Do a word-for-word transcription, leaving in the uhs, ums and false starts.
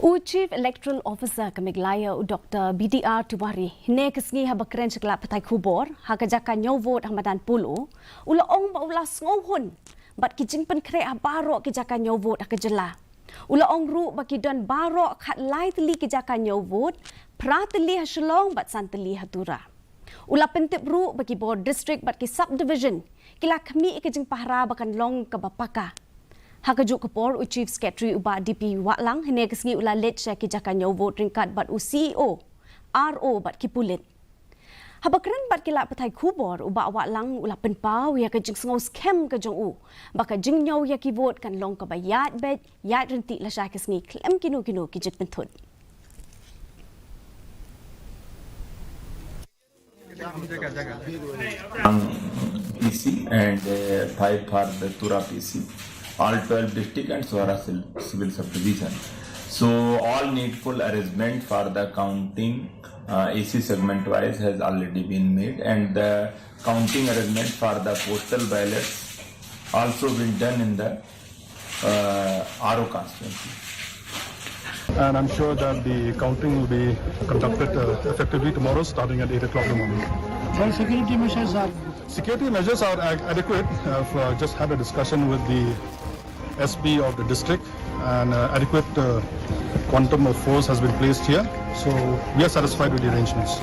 U Chief Electoral Officer ka Meghalaya, u Doctor B D R Tiwari, hynne ka sngi haba kren sha ki lad pathai khubor ha ka jaka ñiew vote ha Madan Polo, u la ong ba u la sngewhun bad ki jingpynkhreh ha baroh ki jaka ñiew vote ha ka jylla. U la ong ruh ba ki don baroh khatlai tylli ki jaka ñiew vote, phra tylli ha Shillong bad san tylli ha Tura. U la pyntip ruh ba ki bor district bad ki sub-division ki la khmih ka jingpahara ba kan long kaba paka. Ha kajuh ka por, u Chief Secretary, u Bah D P Wahlang, hynne ka sngi u la leit sha ki jaka ñiew vote ryngkat bad u C E O, R O bad ki pulit. Haba kren bad ki lad pathai khubor, u Bah Wahlang u la pynpaw ïa ka jingsngew skhem ka jong u ba ka jingñiew ïa ki vote kan long kaba ïaid beit ïaid ryntih lashai ka sngi khlem kino kino ki jingpynthut. Ang P C and uh, five for the Tura P C, all twelve district and Sohra civil subdivision. So all needful arrangement for the counting, uh, A C segment wise, has already been made, and the counting arrangement for the postal ballots also been done in the uh, R O constituency. And I'm sure that the counting will be conducted uh, effectively tomorrow, starting at eight o'clock in the morning. Sir, security measures are Security measures are ad- adequate. I've uh, just had a discussion with the S P of the district, and uh, adequate uh, quantum of force has been placed here. So we are satisfied with the arrangements.